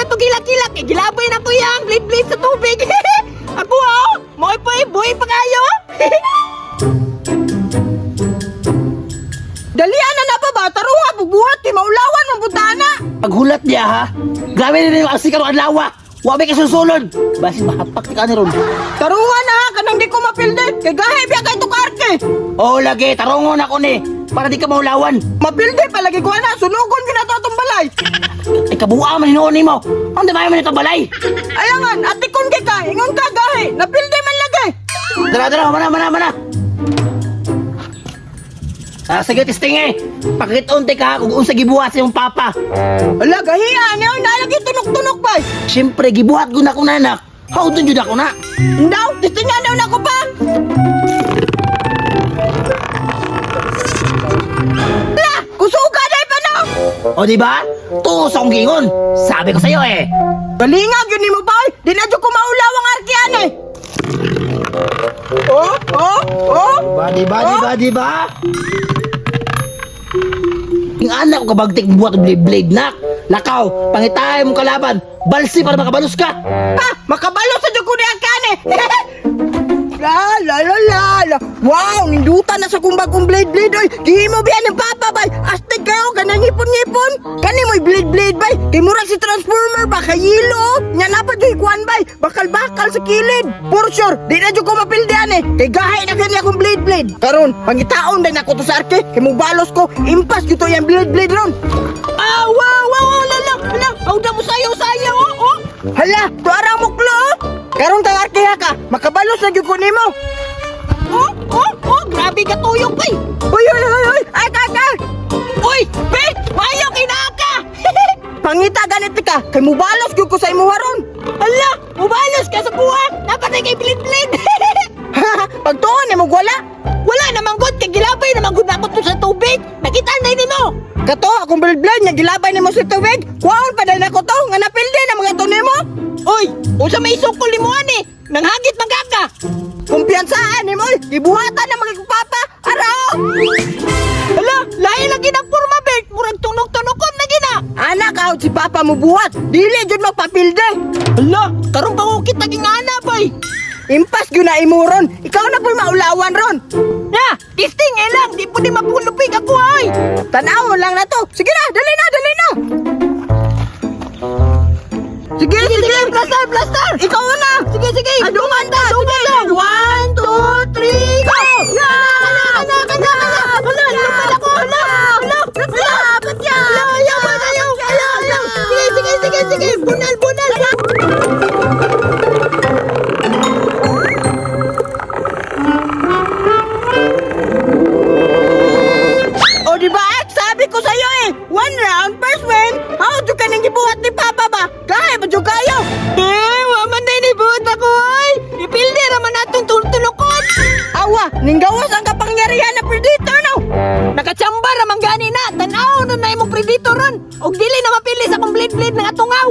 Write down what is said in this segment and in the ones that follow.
na to gilak-gilak. Eh, gilabay na ko yang blade-blade sa tubig. Ako oh, moy pa buhi pa kayo. Dalian na na ba ba? Tarunga, bubuhat, kay maulawan mong butana. Paghulat niya ha. Grabe na yung asik karong adlaw. Wa may kasusulod. Basin mahapak ka ni ron. Tarunga na ha, kanang di ko mapildi. Kay gahi biya kay tukarke. Oo lagi, tarongon ako ni para di ka maulawan. Mapildi palagi ko na, sunugon gyud na to atong balay. Ay kabuha man hinuon nimo. Ang damayo man ito balay. Alangan, atikon kay ka, ingon ka gahi, napildi man lagi. Dara dara, mana mana mana. Ah, sige, testing eh. Pakit-unti ka kung unsa gibuhat sa imong papa. Ala, gahi ah, niyo, nalagi tunok-tunok bay. Siyempre, gibuhat ko na akong nanak. Haudon jud ako na. Ndaw, tistingan daw na ko pa. Ala, kusuga na pa no. O di ba? Tuo sa akong giingon. Sabi ko sa'yo eh. Galingag yun nimo ba? Di na jud ko maulaw ang arkian eh. Oh, oh, oh. Diba, diba, diba, diba? Yung anak ko kabagtik buhat og blade blade nak. Lakaw, pangitay mong kalaban. Balsi para makabalos ka. Pa, makabalo sa jud ko ni arkian eh. La la la la la. Wow, ninduta na sa kung bagong blade blade oy. Gihimo biya ng papa bay. Astig kayo kanang ngipon-ngipon. Kani mo'y blade blade bay. Kay murag si Transformer ba kay yelo. Oh. Nya na pa jud kuan bay. Bakal-bakal sa kilid. For sure, di na jud ko mapildian eh. Kay gahay na kani akong blade blade. Karon, pangitaon din ako to sa arke. Kay mubalos ko, impas gyud to yang blade blade ron. Ah, wow, wow, wow, lala, lala. Awda mo sayaw, sayaw, oh, oh. Hala, tuara mo klo. Oh. Karon kang arke ha ka, makabalos na gyud ko nimo. Oh, oh, oh, grabe ka tuyok, bay. Uy, uy, uy, uy! Ay, ay, ay! Uy, Bert, mayo kinaka. Pangita ganit ka, kay mubalos gyud ko sa imuha ron. Hala, mubalos ka sa buha. Napatay kay blade blade. Pagtuon nimo wala. Wala namang god kay gilabay namang gud nako to sa tubig. Nakita na nimo. Kato akong blade nga gilabay nimo sa tubig. Kuwaon pa dahil nako to nga napildi na mga to nimo. Uy, unsa may sukol nimo ani? Nanghagit man ka. Kumpiyansaan nimo, oy. Gibuhatan na mga papa. Arao. Hala, lahi lagi ng porma, Bert. Murag tunok-tunokon na gina. Anak out si papa mo buhat. Dili jud magpapilde. Hala, karon pa ko kita gingana bay. Impas gyud na imo ron. Ikaw na po'y maulawan ron. Na, tisting eh lang, di po di mapulupig ako ay. Tanaw lang na to. Sige na, dali na, dali na. Sige, sige, Sige, plaster, plaster. Ikaw na. Sige, sige. Adungan ta. Adungan Sige. ta. One, two, three, go! Kana, kana, kana, kana. Hala, lupad ako. Hala, hala, hala. Hala, ayaw, ayaw, ayaw, ayaw. Sige, sige, sige, sige. Bunal, bunal. O di ba? Sabi ko sa'yo eh, one round, first win. How do ka nang gibuhat ni Papa ba? Kaya ba jud kayo? Eh, wa man day ni buhat ako ay. Ipildi raman natong tultulokon. Awa, ninggawas ang kapangyarihan na predator no. Nakachamba raman gani na. Tan-aw nun na imong predator ron. Og dili na mapili sa akong blade-blade ng atungaw.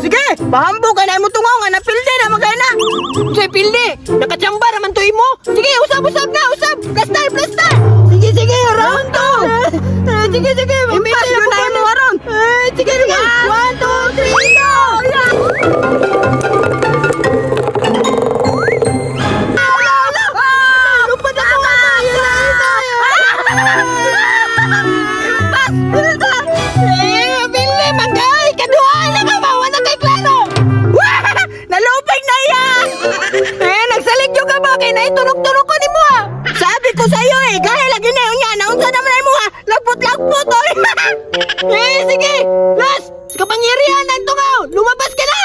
Sige, pahambo ka na imo tungaw nga napildi na magay na. Soy pildi, nakachamba raman to imo. Sige, usab usab na, usab. Plaster, plaster. Sige, sige, round two. Eh, sige, sige, Impas mamili yun na imo aron. Eh, sige, sige. One, two, three, go. Yeah. Lupad ako, ano? Impas, pilda. Eh, mapili, manggay. Kaduha na ka, mawa na kay klaro. Wah! Nalupig na iya. Eh, nagsalig yung ka ba? Kay naitunok-tunok ko ni mo ah. Sabi ko sa'yo eh, gaya lagi na yun yan. Naunsa naman ay mo ha? Lagpot-lagpot oy. Eh, sige. Last, kapangyarihan ng tungaw. Lumabas ka na.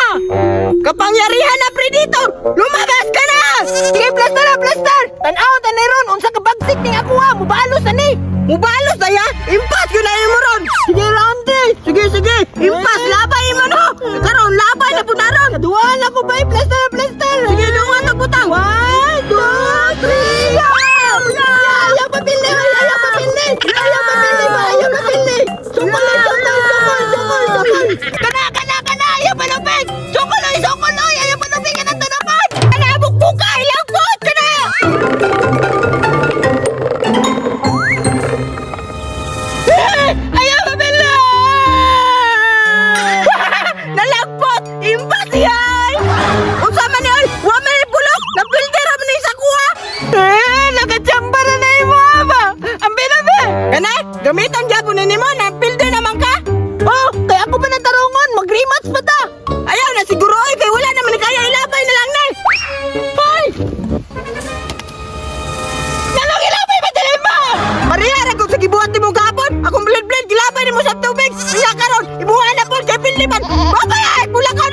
Kapangyarihan na predator! Lumabas ka na! Sige, plaster na, plaster! Tanaw, tanay ron, unsa ka bagsik ning ako ha, mubalos na ni! Mubalos na ya! Impas yun na imo ron! Sige, round three! Sige, sige! Impas! Labay imo no! Karon, labay na po na ron! Kaduha na ko ba, plaster na, plaster! Sige, dungan na butang! One, two, three, go! Ayaw papili, ayaw papili! Ayaw papili ba, ayaw papili! Sukol, sukol, sukol, sukol, sukol! Kana, kana, kana! Ayaw palupig! Sukol, sukol, ayaw palupig ka ng tunukan! Kana, bukbuka! Ilagpot ka na! Eh, ayaw papili! Nalagpot! Gamiton gyapon ni nimo na pilde naman ka. Oh, kaya ako pa ng tarungon, mag-rematch pa ta. Ayaw na siguro oy kay wala naman ni kaya ilabay na lang nay. Hoy! Nalong ilabay ba dili mo? Pareha ra kung sa gibuhat nimo gapon. Akong blade blade gilabay nimo sa tubig. Unya karon imuha na pod kay pilde man. Babay ay pula ka.